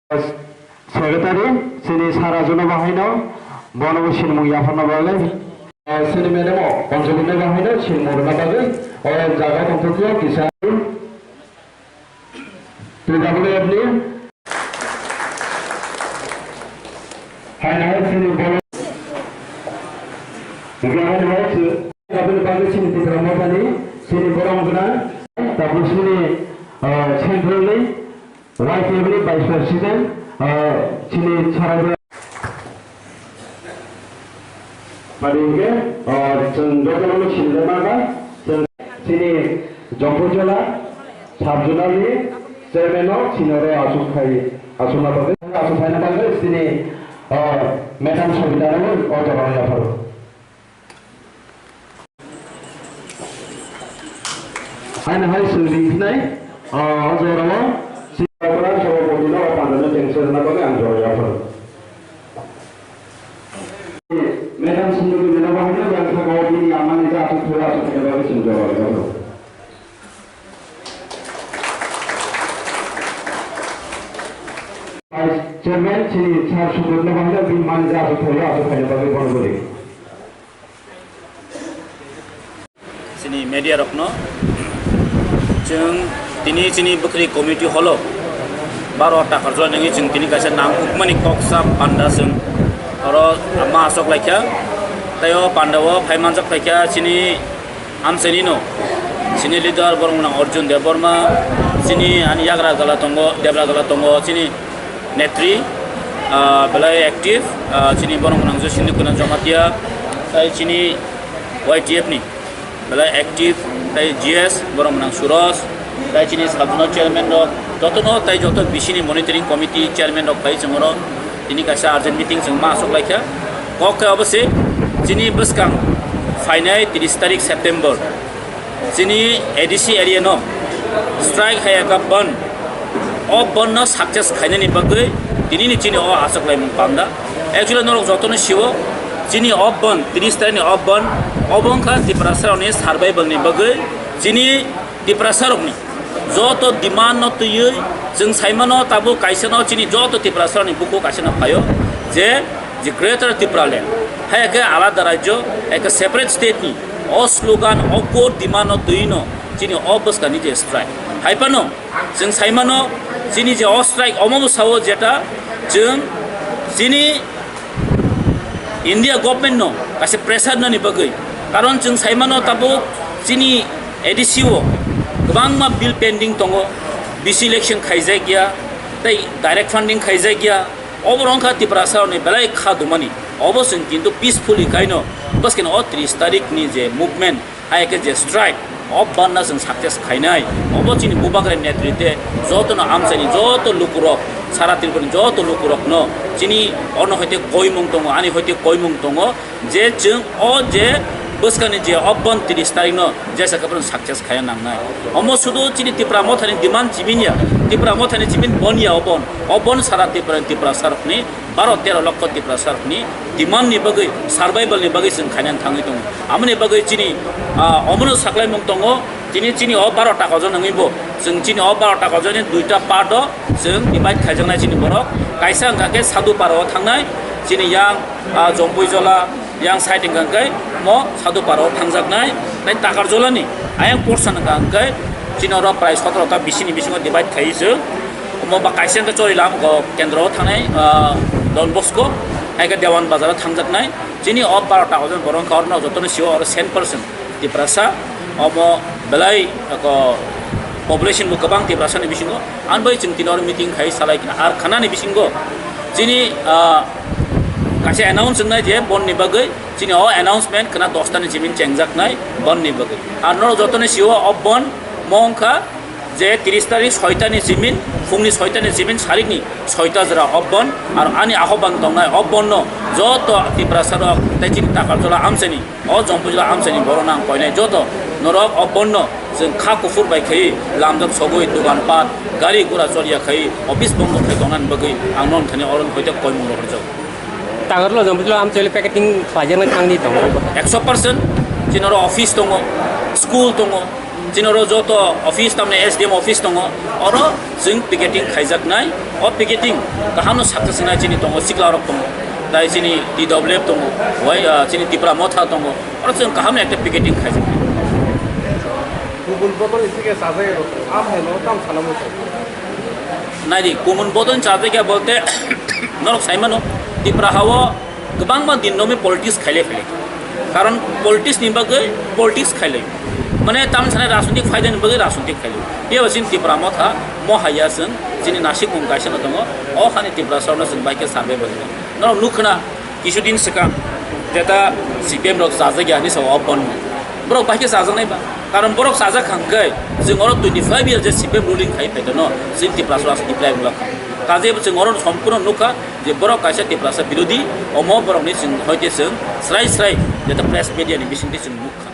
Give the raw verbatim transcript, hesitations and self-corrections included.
Secretary, chini sara jono bahaino, bono bo sinimung yapharna bagwi. Chini madam o, Anjali no bahaino, sinimung rwna bagwi, o jaga tongthokya kisa. P W F ni. Haino hai chini bono. Haino hai chini, aboni bagwi chini Tipra Mothani, chini borok gwnang, tabuk chini, ah, central ni, Y T F ni Vice President, ah, chini Sarabia. Padi hingke, ah, chwng jotono sinilai mangkha, chwng chini Jompuijola sub-zonal ni chairman no chini oro aswk phai, aswkna bagwi, aswk phaina bagwi chini, ah, Madam Sobita no o jaga o yapharo. Haino hai chwng ringphinai, ah, o jorao si Sabapati no o pandano chengse rwna bagwi ang jora yapharo. Madam Sundari Madam bahai no yang sakao bini amani ja aswk thaya aswk thaya bagwi chwng jora yapharo. Vice Chairman chini Sir Subodh no bahai no bini mani ja aswk thaya aswk thaya bagwi bono bwrwi. Chini media rokno chwng tini chini bwkhri committee holo baro takarjwla nangwi chwng tini kaisa nangkukmani koksa panda chwng oro ma aswk laikha. Tei o panda o phai manjak phaikha chini amchaini no chini leader borok nang Arjun Debbarma, chini ani yagra gala tongo, debra gala tongo, chini netri, ah, belai active, ah, chini borok nang Sindhu Kunal Jamatia, tai chini Y T F ni belai active, tai G S borok nang Suros, tai chini sabjuna chairman rok, jotono tai joto B C ni monitoring committee chairman rok pai chwng oro tini kaisa urgent meeting chwng ma aswk laikha. Kok khe obo se chini bwskang phainai tris tarik September. Chini A D C area no strike hai aka bandh, o bandh no success khainani bagwi tini ni chini o aswk laimung panda. Actually norok jotono siwo chini o bandh, tris tarik ni o bandh, obo wngkha Tiprasa rokni survival ni bagwi, chini Tiprasa rokni joto demand no twiwi chwng saimano tabuk kaisa no chini joto Tiprasa rokni bukhuk kaisa no phaio je, je Greater Tipraland hai khe alada rajyo, hai khe separate state ni o slogan, o core demand no twiwi no chini o bwskangni je strike. Hai phano chwng saimano chini je o strike omo bwsao jeta chwng chini India government no kaisa pressure nani bagwi, karon chwng saimano tabuk chini A D C o kwbangma bill pending tongo, B C election khaijak ya, tei direct funding khaijak ya, obo wngkha Tiprasa rokni belai kha dumani. Obo chwng kintu peacefully kaino bwskeno o tris tarik ni je movement, hai khe je strike, o bandh no chwng success khainai. Obo chini Bubagra netritwe jotono amchaini joto lukurok, sara Tripura ni joto lukurokno chini ono hoite koimung tongo, ani hoite koimung tongo je chwng o je bwskangni je o bandh tris tarik no jesa khe bono success khaiya nangnai. Omo sudu chini Tipra Mothani demand chiming ya, Tipra Mothani chiming bon ya o bandh, o bandh sara Tripura ni Tiprasa rokni baro tero lokho Tiprasa rokni demand ni bagwi, survival ni bagwi chwng khainani thangwi tongo. Amoni bagwi chini, ah, omono saklaimung tongo, tini chini o baro ta kojon wngwi bo, chwng chini o baro ta kojon ni duita part o chwng divide khaijaknai chini borok. Kaisa wngkha khe Sadhu Para o thangnai, chini yang, ah, Jompuijola, yang side wngkha khe mo Sadhu Para o thangjaknai, tei Takarjola ni ayang portion wngkha khe chini oro prai sotoro ta bisini bisingo divide khaiwi chwng. Omo ba kaisa wngkha Chorilam, go kendro o thangnai, ah, Don Bosco, hai khe Dewan Bazar o thangjaknai. Chini o baro ta kojon borok wngkha, oro no jotono sio oro cent percent Tiprasa. Omo belai ko population bo kwbang Tiprasa ni bisingo. Ani bai chwng tini oro meeting khai salai kha. Ar khana ni bisingo chini, ah, kaisa announce wngnai je bandh ni bagwi, chini o announcement khna dosta ni simin chengjaknai bandh ni bagwi. Ar norok jotono sio o bandh mo wngkha je tris tarik soita ni simin, phungni soita ni simin sarikni soita jora o bandh, aro ani ahoban tongnai o bandh no joto Tiprasa rok tei chini Takarjola amchaini, o Jompuijola amchaini borok no ang koinai joto norok o bandh no chwng kha kuphur bai khaiwi lamjak sogwi dogan pat gari gura choliya khaiwi office bondo khai tongnani bagwi ang non thani oro hoite koimung rohorjak. Takarjola Jompuijola amchaini packeting paijaknai thangni tongo. Ekso percent chini oro office tongo, school tongo, Chini oro joto office, tamni S D M office tongo, oro chwng picketing khaijaknai. O picketing kaham no saksa sinai chini tongo, sikla rok tongo, tai chini T W F tongo, wai, ah, chini Tipra Motha tongo, oro chwng kaham no ekta picketing khaijaknai. Kubun bodol ni sike sajai rok, am hai no tam salamo. Naidi, kubun bodol ni sajai kya bolte, norok saimano, Tipra hao kwbangma din nomi politics khaile phele. Karon politics ni bagwi politics khaile. Mane tam sanai rajnitik phaida ni bagwi rajnitik khaile. Iya ba chini Tipra Motha, mo haya chwng, chini nasik mung kaisa no tongo, o hani Tipra sorno chwng bai khe survey bo. Norok nukhna, kisudin swkang, jeta C P M rok chajak ya ni sao o bon. Borok bai khe chajaknai ba. Karon borok chajak hangkhe, chwng oro twenty five years je C P M ruling khai phaito no, chini Tipra sora chini Tipra wngkha. Kaje chwng oro sompurno nukha, je borok kaisa Tiprasa birodhi, omo borokni chwng hoite chwng srai srai jeta press media ni bisingtwi chwng nukha.